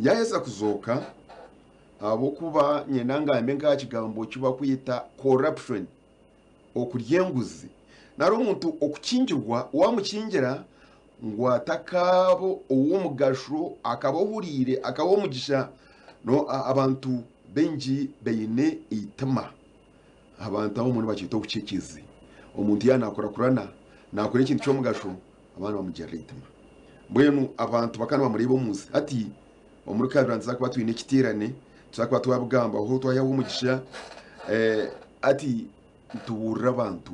Yaaheza kuzooka, ahabw'okuba nyenda ngambe nk'aha kigambo eki barikweta corruption, okurya enguzi, nari omuntu okukingirwa, waamukingira ngu atakaaba ow'omugasho, akaba ohuriire, akaba ow'omugisha, abantu baingi baine eitima. Abantu abamwe nibakyeta obucecezi. Omuntu yaaba nakurakurana, nakora ekintu ky'omugasho, abandi bamugirira eitima. Mbwenu abantu bakaba nibamureeba omu nsi. Hati omuri Kabira nituza kuba twine ekiteerane, nituza kuba twabigambaho, twaheebwa omugisha. Hati nitubuurira abantu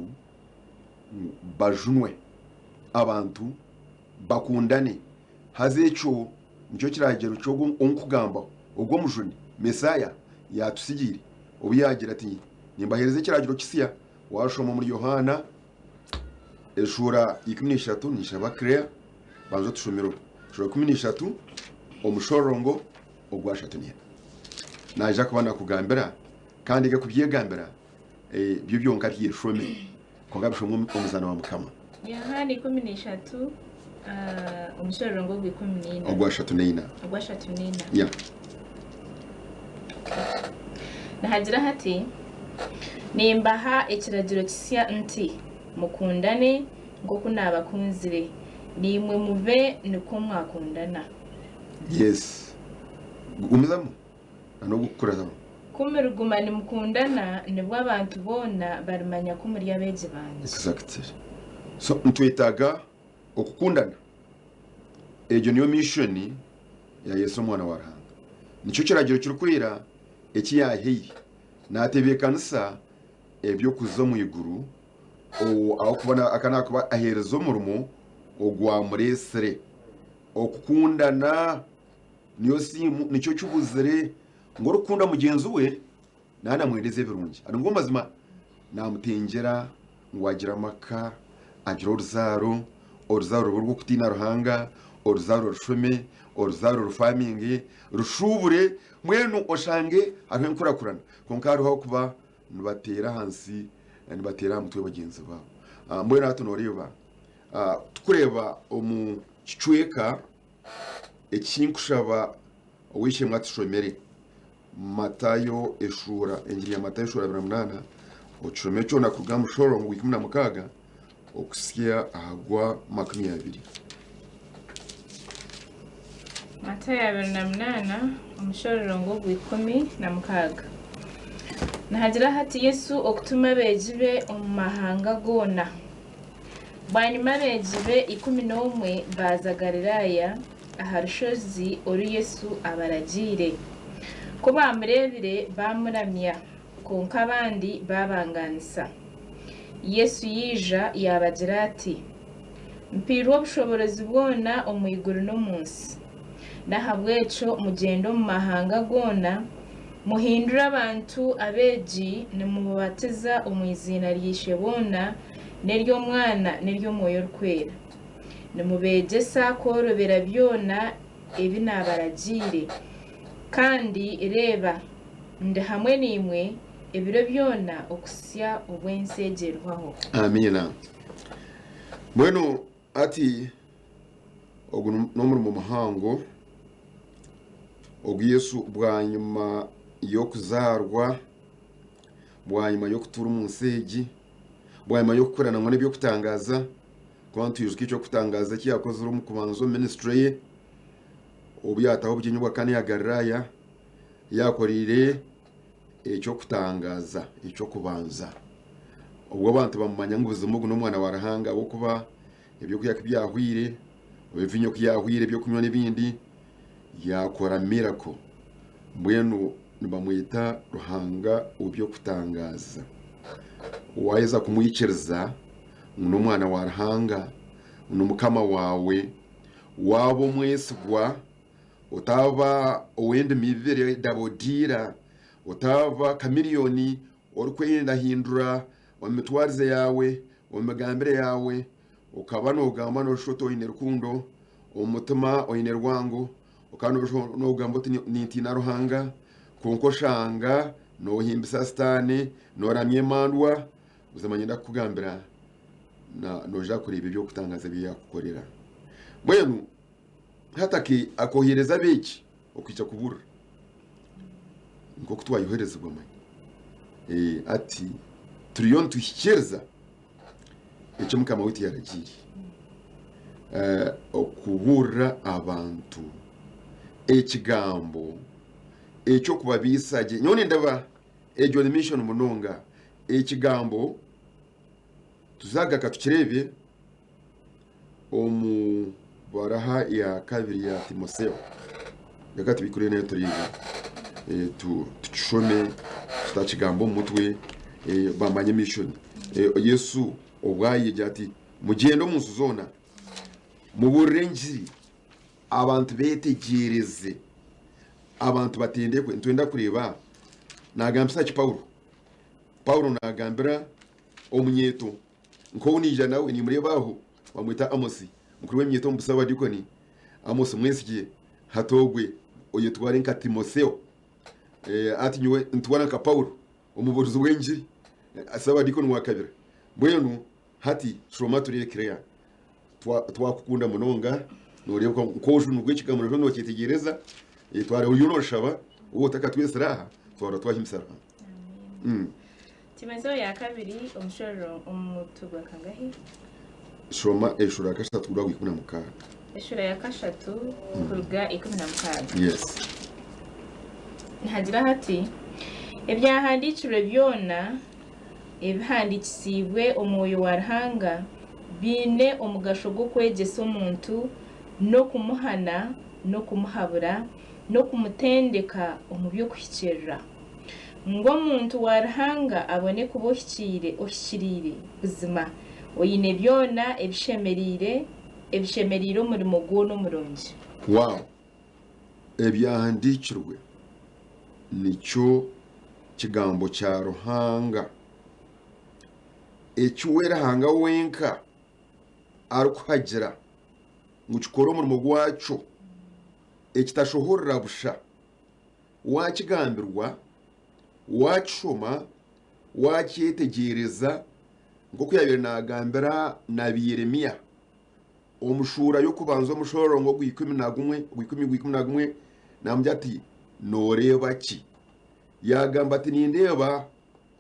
ngu bajunwe, abantu bakundane. Haza ekyo nikyo kiragiro ky'ogwo ou ndikugambaho, ogwo Omujuni, Mesaaya, yaatutsigiire obu yaagira ati, Nimbaheereza ekiragiro kisya. Waashoma omuri Yohaana eshuura 13, ninshaba Claire banza otushomereho. Eshuura 13, omushororongo ogwa 34. Naija kuba nakugambira kandi ge kubyegambira eh, byo byonka byeshome kwonka bishomwe omuzaana wa Mukama. Yohaana 13, ah, omushororongo ogwa 14. Ogwa 34. Ogwa 34. Yeah. Nihagira hati, Nimbaha ekiragiro kisya nti, Mukundane nk'oku naabakunzire, naimwe mube nikwo mwakundana. Yes. Gumizamu na n'ogw'okukurataho. Ku muriguma nimukundana, nibwo abantu boona barimanya ku muri abeegi bangye. Exactly. So nitwetaaga okukundana. Egyo niyo mission ya Yesu omwana wa Ruhanga. Nikyo kiragiro kirikwera eki yaahaire. Naatebeekanisa eby'okuza omu iguru ahabw'okuba akaba naakuba aheereza omurimo ogwamureetsire. Okukundana niyo siimu, nikyo kibuzire ngu orikukunda mugyenzi we naaba naamwendeza ebirungi. Ari ngu omu mazima naamutengyera ngu agire amaka, agire oruzaaro, oruzaaro rube orw'okutiina Ruhanga, oruzaaro rushome, oruzaaro rufaminge, rushuubure, mbwenu oshange hariho enkurakurana. Kwonka hariho abakuba nibateera ahansi, nibateera aha mutwe bagyenzi baabo. Mbwenu hati nooreeba, tukureeba omu kicweka eki nkushaba ow'eishe-emwe atushomere. Matayo eshuura, engiri ya Matayo eshuura 28, okishome kyona kuruga aha mushororongo gwa 16 okuhitsya aha gwa 20. Matayo 28, omushororongo ogwa 16. Nihagira hati Yesu okutuma abeegi be omu mahanga goona. Bwanyima abeegi be 11 baaza Galilaaya, aha rushozi oru Yesu abaragiire. Ku baamureebire, baamuramya, kwonka abandi baabangaanisa. Yesu yaija yaabagira ati, Mpairwe obushoboorozi bwona omu iguru n'omu nsi. N'ahabw'ekyo mugyende omu mahanga goona, muhindure abantu abeegi nimubabatiza omu iziina rya Isheboona n'ery'Omwana n'ery'Omwoyo Orikwera. Nimubeegyesa kworobera byona ebi naabaragiire. Kandi reeba, ndi hamwe naimwe ebiro byona okuhitsya obu ensi egi erihwaho. Amiina. Mbwenu hati ogu n'omurimo muhango ogu Yesu bwanyima y'okuzaarwa, bwanyima y'okutuura omu nsi egi, bwanyima y'okukora nangwa n'eby'okutangaaza, Twaba nitwijuka eky'okutangaaza eki yaakozire omu kubanza omu minisitule ye, obu yaataho obugyenyi obwa Kana ya Galilaaya, yaakoreire eky'okutangaaza eky'okubanza. Obwo abantu bamumanya ngu buzima ogu n'omwana wa Ruhanga ahabw'okuba ebyokurya ku byahwaire, oba eviinyo ku yaahwaire, ebyokunywa n'ebindi, yaakora miracle. Mbwenu nibamweta Ruhanga ow'eby'okutangaaza. Waaheza kumwikiriza, ngu n'Omwana wa Ruhanga, ngu n'Omukama waawe, waaba omwesigwa, otaaba ow'endimi ibiri dabodiira, otaaba kamiliyoni orikwehindahindura omu mitwarize yaawe, omu migambire yaawe, okaba noogamba nooshusha oti oine rukundo, omu mutima oine rwango, okaba noogamba oti nintiina Ruhanga, kwonka oshanga noohimbisa Sitaane, nooramya emandwa, Buzima niinyenda kukugambira noija kureeba eby'okutangaaza ebi yaakukorera. Mbwenu hati akoheereza abeegi. okwija kubuurira nk'oku twayoherezibwa manya. Eh, ati turiyo nituhikiiriza eki Mukama waitu yaragiire. Eh, okubuurira abantu ekigambo eky'okubabiisa gye. Nyowe nindaba egyo ni mission munonga. Ekigambo tuzagaruka tukireebe omu baraha ya kabiri ya Timoseo. Reka tubikure nayo tureebe eh, tu- tukishome tutakigamba omu mutwe eh, bamanye mission. Eh, Yesu obwayegira ati mugyende omu nsi zoona muburire engiri abantu beetegyereze abantu batendekwe nitwenda kureeba naagambisa ki Paulo Paulo naagambira omunyeeto Nk'ou naija nawe nimureeba aho, bamweta Amosi, mukuru w'eminyeeto omu busa bw'abadiikoni. Amosi mwesigye, hati ogwe oyetware nka Timoseo. Hati nyowe ntwara nka Paulo, omubuurizi w'engiri, sabadiikoni wa kabiri. Mbwenu hati shoma tureebe Claire. Twakukunda munonga, nooreebeka nk'ojunirwe ekigambo nooba nookyetegyereza. Twareeba oriyo nooshaba, waaba otakatwetsire aha, twahurira twahimbisa Ruhanga. Timoseo ya kabiri omushororo omu mutwe gwa kangahi? Shoma eshura ya kashatu kuruga 16. Eshura ya kashatu kuruga 16. Yes. Nihagira hati, Ebyahandiikirwe byona ebihandiikisiibwe omwoyo wa Ruhanga biine omugasho gw'okwegyesa omuntu n'okumuhana n'okumuhabura n'okumutendeka omu by'okuhikiirira. Ngu omuntu wa Ruhanga abone kuba ohikiire, ohikiriire buzima, oine byona ebishemereire, ebishemereire omurimo gwona omurungi. Wow! Ebyahandiikirwe nikyo Kigambo kya Ruhanga, eki we Ruhanga wenka arikuhagira ngu kikore omurimo gwakyo, ekitashohorera busha. Waakigambirwa, waakishoma, waakyetegyereza nk'oku yaabaire naagambira nabi Yeremia omu shuura y'okubanza omushororongo ogw'ikumi na gumwe, ogw'ikumi gw'ikumi na gumwe, naamugira ati, Nooreeba ki? Yaagamba ati, Nindeeba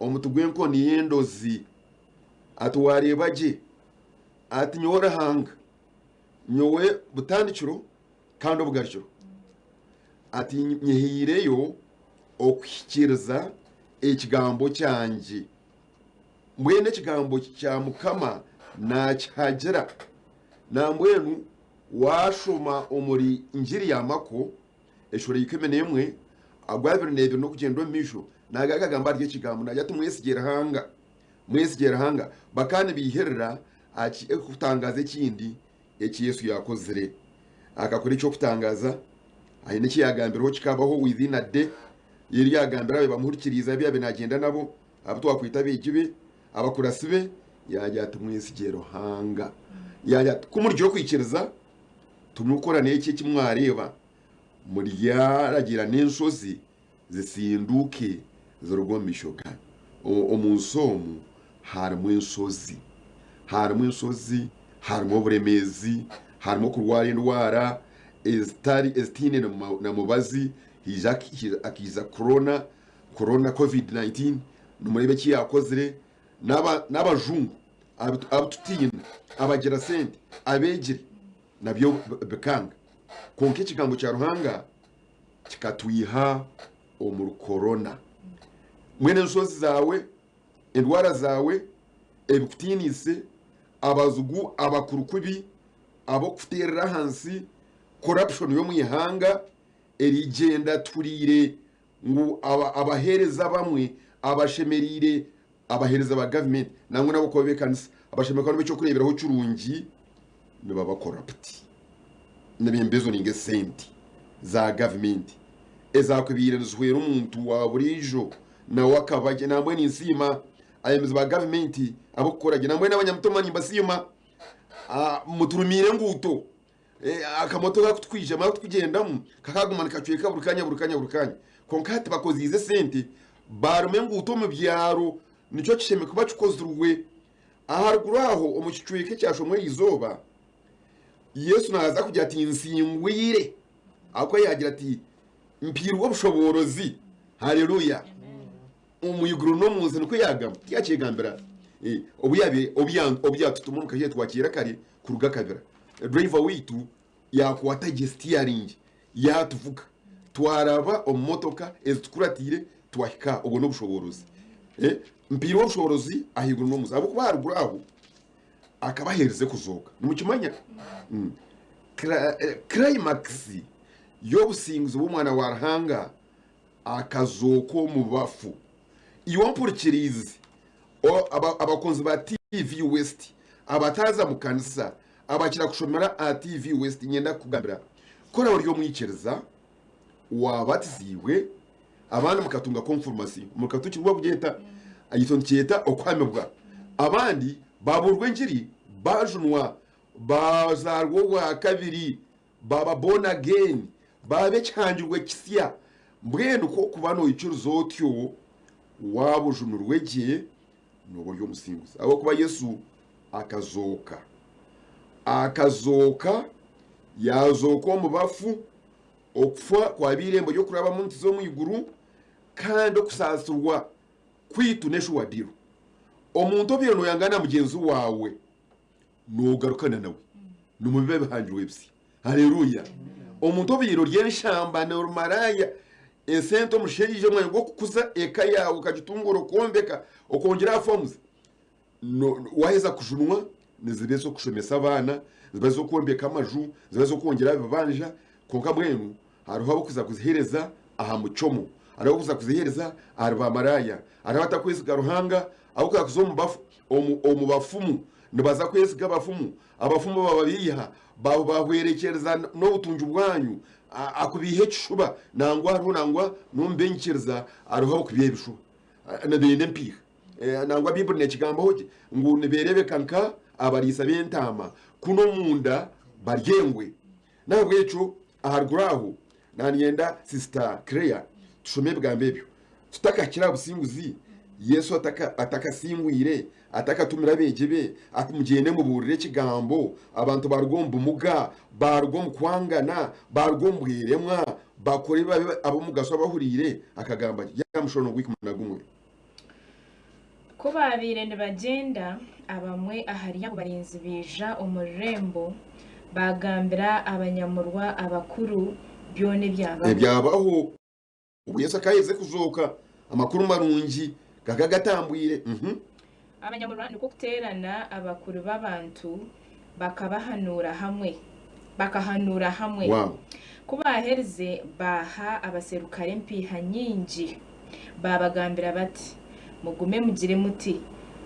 omuti gw'enkoni y'endozi. Ati, Waareeba gye. Ati, Nyowe Ruhanga, nyowe butandikiro kandi obugarukiro. Ati, Nyehaireyo okuhikiiriza ekigambo kyangye. Mbwenu ekigambo kya Mukama naakihagira. Nambwenu waashoma omuri Ngiri ya Mako, eshuura ya 11, agwabiri n'ebiri n'okugyenda omu maisho, naagaruka agamba ahari ekigambo, naagira ati, Mwesigye Ruhanga, mwesigye Ruhanga. Bakaba nibaihirira aha ky'okutangaaza ekindi eki Yesu yaakozire. Akakora eky'okutangaaza, haine eki yaagambireho kikabaho within a day. Reero yaagambira abe bamuhurikiriize abu yaabaire naagyenda nabo, abu twakweta abeegi be, abakuratsi be, yaagira ati, Mwesigye Ruhanga. Yaagira ati, Ku murigira okwikiriza, timurikukora n'eki eki mwareeba, muryaragiira n'enshozi zisinduuke ziruge omu maisho gaanyu. Omu nsi omu harimu enshozi, harimu enshozi, harimu oburemeezi, harimu okurwara endwara ezitari ezitaine na mubazi, haija hakaija korona, korona covid 19 nimureeba eki yaakozire, n'abajungu abu tutiina, abagira sente, abeegire nabyo bikanga. Kwonka ekigambo kya Ruhanga kikatwiha omuri korona. Mbwenu enshozi zaawe, endwara zaawe, ebikutiinise, abazigu abakuru kubi ab'okukuteerera ahansi, corruption y'omu ihanga erigyenda tuhuriire ngu abaheereza abamwe abashemereire abaheereza ba gavumenti nangwa n'abakuba b'ekanisa abashemereire kuba nibo eky'okureeberaho kirungi nibaba corrupt nibembezoninga esente za gavumenti ezakubaire nizihwera omuntu wa buriijo nawe akaba gye. Nambwenu ninsiima abeebembezi ba gavumenti ab'okukora gye nambwenu n'abanyamutima nimbasiima muturumiire enguuto. Akamotoka aku turikwijamu aku turikugyendamu kakaguma nikacweka buri kanya buri kanya buri kanya kwonka hati bakoziize esente baarima enguuto omu byaro nikyo kishemereire kuba kikozirwe. Aharuguru aho omu kicweka ekyashomwa erizooba Yesu naaza kugira ati nsingwire ahabw'okuba yaagira ati. Mpairwe obushoboorozi. Haleluya! Omu iguru n'omu nsi nikwo yaagamba. Tiyakyegambira eh, obu yabe obu ya- obu yaatutuma omu kaire twakiira kare kuruga Kabira. Driver waitu yaakwata gye steering yaatuvuga. Twaraba omu motoka ezitukuratiire twahika aha. Obwo n'obushoboorozi. Eh, mpairwe obushoboorozi ahaiguru n'omu nsi. Ahabw'okuba aharuguru aho akaba aherize kuzooka. Nimukimanya? Mm. Cla- eh, Climax y'obusinguzi bw'omwana wa Ruhanga akazooka omu bafu. Iwe ompurikiriize, abakunzi ba TV West, abataaza mu kanisa, abakira kushomera aha TV West, niinyenda kukugambira, ku oraabe ori omwikiriza, waabatiziibwe, abandi mukatunga konfurumasiyo, mukatukirwa kugyeta, itwe nitukyeta okuhamibwa. Abandi baabuurwa engiri, baajunwa, baazaarwa obwakabiri. Baaba born again, baaba ekihangirwe kisya. Mbwenu ku okuba noikiriza otyo, waaba ojunirwe gye, nooba ori omusinguzi. Ahabw'okuba Yesu akazooka. Akazooka, yaazooka omu bafu, okufa kwaba eirembo ry'okurabamu nituza omu iguru, kandi okusaasirwa kwaitu n'eshuwadiro. Omuntu obaire nooyangana na mugyenzi waawe, noogarukana nawe nimubiba ebihangirwe ebisya haleluya omuntu obaire ori enshamba nori maraya esente omushaija omwanya gw'okukuza eka yaawe okagitungura okombeka okongyera aha forms no- waheza kujunwa niziba ez'okushomesa abaana ziba ez'okwombeka amaju ziba ez'okwongyera aha bibanja kwonka mbwenu Hariho ab'okuza kuziheereza aha mucomo, hariho ab'okuza kuziheereza ahari baamaraaya, hariho abatakwesiga Ruhanga, ab'okuza kuza omu bafu, omu, omu bafumu, nibaza kwesiga abafumu, abafumu bababeiha, babahwerekyereza n'obutungi bwanyu, a- akubiiha ekishuba, nangwa hariho nangwa n'omu b'enyikiriza hariho ab'okubiiha ebishuba, nibenda empiiha. Eh, nangwa Baibuli neekigambaho gye ngu nibeereebeka nka abariisa b'entaama, kunu omunda bari engwe. N'ahabw'ekyo aharuguru aho naanyenda Sisita Claire tushome ebigambo ebyo. Tutakahikire aha businguzi, Yesu ataka, atakasingwire, atakatumire abeegi be ati mugyende mubuurire ekigambo, abantu baruga omu bumuga, baruga omu kwangana, baruga omu bweremwa, bakore babe ab'omugasho abahuriire, akagamba ati, Ya mushono gw'ikumi na gumwe. Ku baabaire nibagyenda, abamwe ahari abo barinzi baija omu rurembo, baagambira abanyamurwa abakuru byona ebyabaho. Ebyabaho obu Yesu akaherize kuzooka, amakuru marungi gakaba gatambwire. Abanyamurwa nikwo kuteerana abakuru b'abantu, bakabahanuura hamwe. Bakahanuura hamwe. Wow. Ku baaherize, baaha abaserukare empiiha nyingi, baabagambira bati, Mugume mugire muti,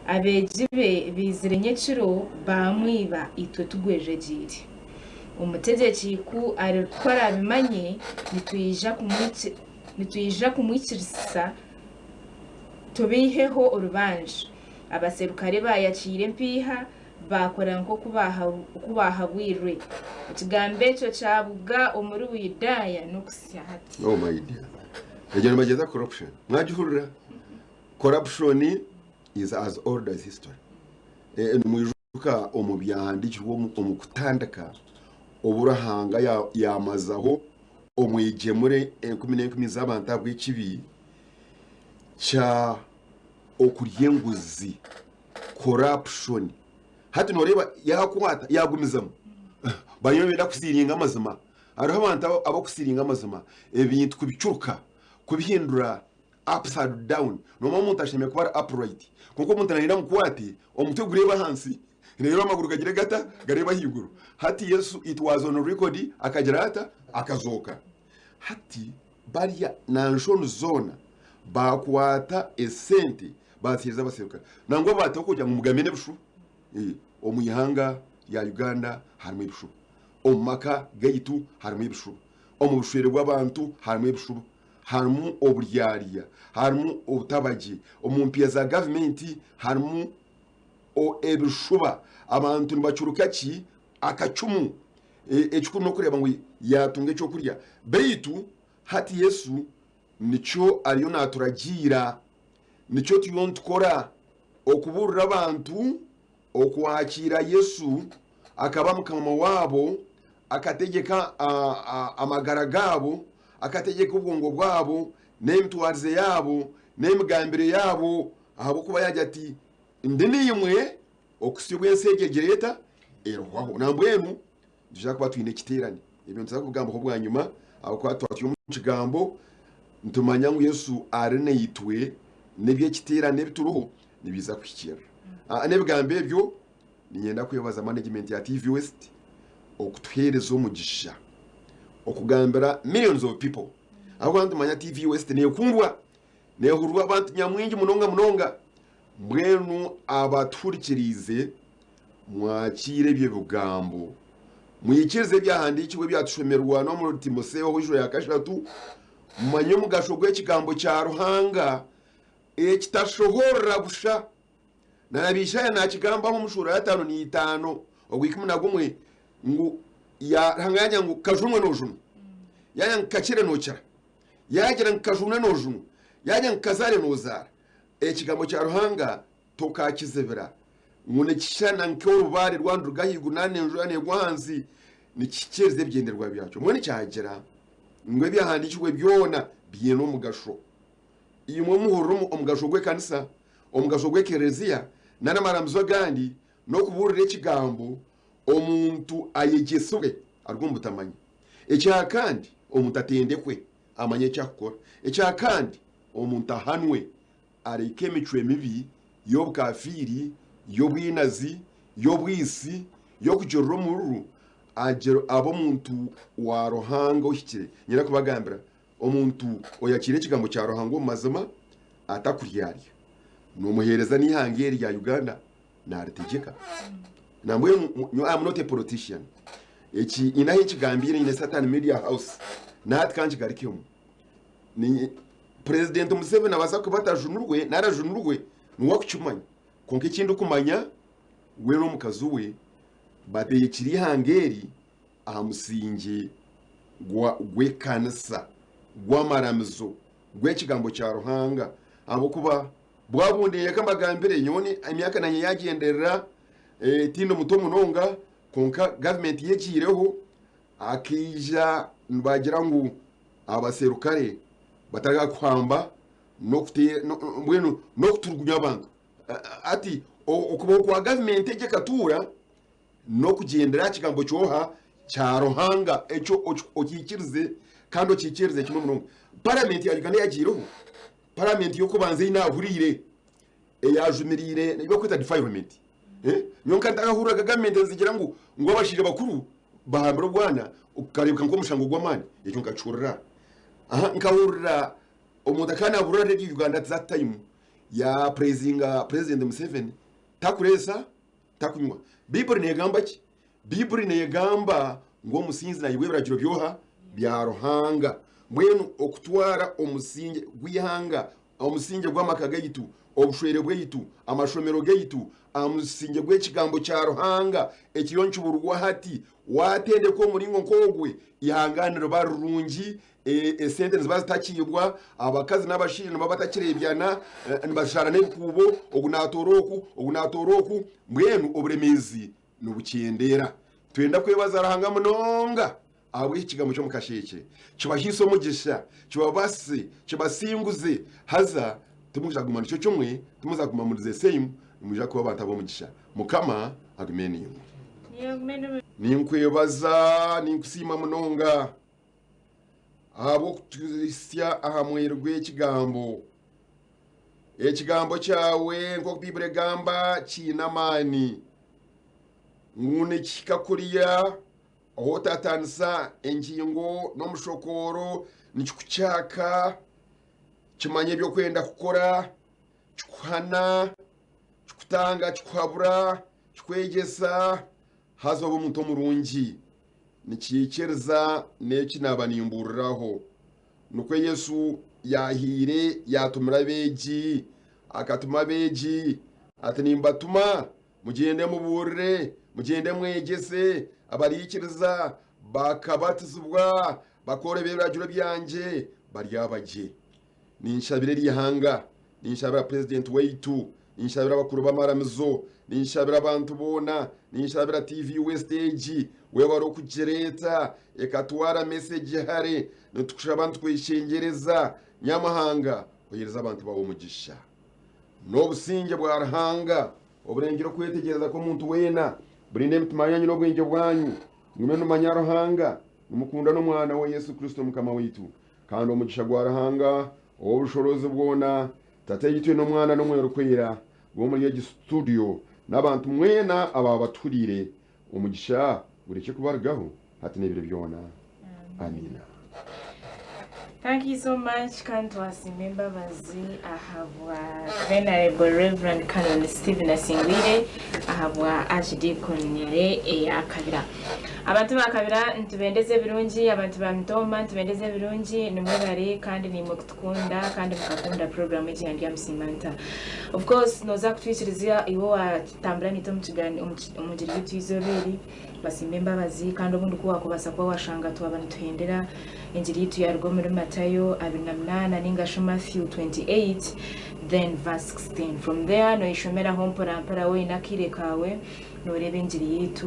Abeegi be baizire nyekiro baamwiba, itwe tugwejegyeire. Omutegyeki ku ku araabimanye, nitwija nitwija kumwikirizisa tubaiheho orubanja. Abaserukare baayakiira empiiha, baakora nk'oku baahabwirwe. Ekigambo ekyo kyabuga omuri Buyudaaya n'okuhitsya hati. Oh my dear. Egyo nibagyeta corruption. Mwagihurira? Corruption is as old as history. Eh, nimwijuka omu byahandiikirwe omu omu kutandika obu Ruhanga ya- yamazaho omwegyemure enkumi n'enkumi z'abantu ahabw'ekibi kya okurya enguzi. Corruption. Hati noreeba yakwata yagumizamu bariyo nibenda kusiringa amazima. Hariho abantu abakusiringa amazima ebintu kubicuruka kubihindura upside down. Nomanya omuntu ashemereire kuba ari upright kwonka omuntu nayenda amukwate omutwe gureebe ahansi reero amaguru gagire gata gareebe ahaiguru. Hati Yesu it was on record akagira ata akazooka. Hati barya na nshoni zoona baakwata esente baaziheereza abaserukare. Nangwa baataho kugira ngu mugambe n'ebishuba. Omu ihanga rya Uganda harimu ebishuba. Omu maka gaitu harimu ebishuba. Omu bushwere bw'abantu harimu ebishuba. Harimu oburyarya, harimu obutabagye. Omu mpiiha za gavumenti harimu ebishuba. Abantu nibacuruka ki? Akacumu. Ekikuru n'okureeba ngu yaatunga ekyokurya. Beitu hati Yesu nikyo ariyo naaturagiira, nikyo turiyo nitukora, okubuurira abantu okwakiira Yesu akaba Mukama waabo, akategyeka amagara gaabo, akategyeka obwongo bwabo n'emitwarize yaabo n'emigambire yaabo ahabw'okuba yaagira ati, Ndi naimwe okuhitsya obu ensi egi egira eta? Erihwaho. Nambwenu nitwija kuba twine ekiteerane. Ebyo nituza kubigambaho bwanyima ahabw'okuba twaba turi omu kigambo nitumanya ngu Yesu ari naitwe n'eby'ekiteerane ebi turiho nibiija kuhikiirira. N'ebigambo ebyo Niinyenda kwebaza management ya TV West okutuheereza omugisha okugambira millions of people ahabw'okuba nitumanya TV West neekundwa, neehurirwa abantu nyamwingi munonga munonga. Mbwenu abatuhurikiriize mwakiire ebyo bigambo, mwikirize ebyahandiikirwe ebyatushomerwa n'omuri Timoseo ow'eishura ya kashatu, mumanye omugasho gw'ekigambo kya Ruhanga ekitashohoorora busha. Na nabi Ishaya naakigambaho omu shuura y'ataano n'itaano ogw'ikumi na gumwe ngu ya Ruhanga yaagira ngu kajunwe noojunwa, yaagira ngu kakire nookira, yaagira ngu kajunwe noojunwa, yaagira ngu kazaare noozaara. Ekigambo kya Ruhanga tokaakizibira ngu nikishushana nk'orubaare rwaba niruruga ahaiguru nari enjura neegwa ahansi, nikihikiiriza ebigyendererwa byakyo. Mbwenu kyagira ngu ebyahandiikirwe byona biine omugasho. Imwe muhurire omugasho gw'ekanisa, omugasho gw'ekereziya, n'amaramizo agandi, n'okubuurira ekigambo, omuntu ayegyesibwe aruge omu butamanya. Ekya kandi, omuntu atendekwe amanye eki akukora. Ekya kandi, omuntu ahanwe areke emicwe mibi y'obukafiiri, y'obwinazi, y'obwitsi, y'okugirira omururu, agire abe omuntu wa Ruhanga ohikire. Nyine kubagambira, Omuntu oyakiire ekigambo kya Ruhanga omu mazima atakuryarya nomuhereza n'eihanga eri rya Uganda naritegyeka. Nambwenu nyowe am not a politician. Eki nyine ahu nkigambiire nyine Satan Media House nahati kankigarukemu. Ni President Museveni nabaasa kuba atajunirwe nari ajunirwe niwe akukimanya kwonka eki ndikumanya we n'omukazi we bategyekire eihanga eri aha musingye gw'ekanisa, gw'amaramizo, gw'ekigambo kya Ruhanga, ahabw'okuba bwabundeeye reka mbagambire nyowe emyaka nanye yagyenderera tindi muto munonga kwonka gavumenti y'egiireho hakaija nibagira ngu abaserukare batakakuhamba mbwenu n'okuturugunya abantu. Hati okubaho kwa gavumenti egi ekatuura n'okugyendera aha kigambo ky'oha? Kya Ruhanga. Ekyo okiikirize kandi okiikiririze kimwe munonga. Paramenti ya Uganda eyagiireho, paramenti y'okubanza ei naahuriire eyaajumiriire ei barikweta defilement. Nyowe nkaba ntakahuriraga gavumenti nizigira ngu ngu abashaija bakuru bahambire obwana gukareebeka nk'omushango gw'amaani, ekyo nkakihurira. Aha nkahurira omuntu akaba naabuurira Radio Uganda at that time yaapurezinga President Museveni takureesa takunywa. Baiburi neegamba ki? Baiburi neegamba ngu omusinzi naihibwa ebiragiro by'oha? Bya Ruhanga. Mbwenu okutwara omusingye gw'eihanga, omusingye gw'amaka gaitu, obushwere bwaitu, amashomero gaitu, aha musingye gw'ekigambo kya Ruhanga ekiriyo nikiburwa hati, waatendekwa omuringo nk'ogwe, eihanga niriba rirungi, Esente niziba zitakiibwa, abakazi n'abashaija nibaba batakireebyana, nibashushana n'ebikuubo, ogu naatoora oku, ogu naatoora oku, mbwenu oburemeezi nibukyendeera. Nitwenda kwebaza Ruhanga munonga ahabw'eki kigambo ky'omu kasheekye. Kibahaise omugisha, kibabaasise, kibasinguze, haza timwija kuguma nikyo kimwe, timuza kuguma muri the same, nimwija kuba abantu ab'omugisha. Mukama agume naimwe. Ninkwebaza, ninkusiima munonga. ahabw'okutuhitsya aha mweru gw'ekigambo. Ekigambo kyawe nk'oku Baibuli egamba kiine amaani ngu nikihika kuriya ahu otatanisa engingo n'omushokooro, nikikukyaka, kimanya ebi orikwenda kukora, kikuhana, kikutanga, kikuhabura, kikwegyesa haza obe omuntu omurungi. Nikiikiriza n'eki naaba nimbuuriraho. Nikwo Yesu yaahaire yaatumira abeegi. Akatuma abeegi ati, Nimbatuma mugyende mubuurire, mugyende mwegyese, abariikiriza bakabatizibwa, bakoorobera ebiragiro byangye, baryaba gye. Ninshabira eri ihanga, ninshabira purezidenti waitu, Ninshabira abakuru b'amaramizo, ninshabira abantu boona, ninshabira TV West egi, webare okugireeta ekatwara message hare. Nitukushaba nitukweshengyereza Nyamuhanga ohereze abantu baawe omugisha. N'obusingye bwa Ruhanga oburengire okwetegyereza kw'omuntu weena, burinde emitima yanyu n'obwengye bwanyu, mugume nimumanya Ruhanga, nimukunda n'Omwana we Yesu Kristo Mukama waitu. Kandi omugisha gwa Ruhanga ow'obushorozi bwona, Tataitwe n'Omwana n'Omwoyo Orikwera, gube omuri egi studio n'abantu mwena abaaba batuhuriire. Omugisha gurekye kubarugaho hati n'ebiro byona. Amiina. Thank you so much kandi twasiima embabazi ahabwa Venerable Reverend Canon Stephen Asingwire ahabwa Archdeaconry eya Kabira. Abantu ba Kabira nitubendeza ebirungi, abantu ba Mitooma nitubendeza ebirungi, nimwebare kandi naimwe kutukunda kandi mukakunda program egi ya Ndyamusiima Nta. Of course noza kutwikiriza iwe owatambura naitwe omu ngiri yaitu eizooba eri, Basiima embabazi kandi obundi ku waakubaasa kuba waashanga twaba nituhendera engiri yaitu yaaruga omuri Matayo 28 nainga shi Matthew 28 then verse 16. From there noyeshomeraho mporampora waaba oine akaire kaawe nooreeba engiri yaitu.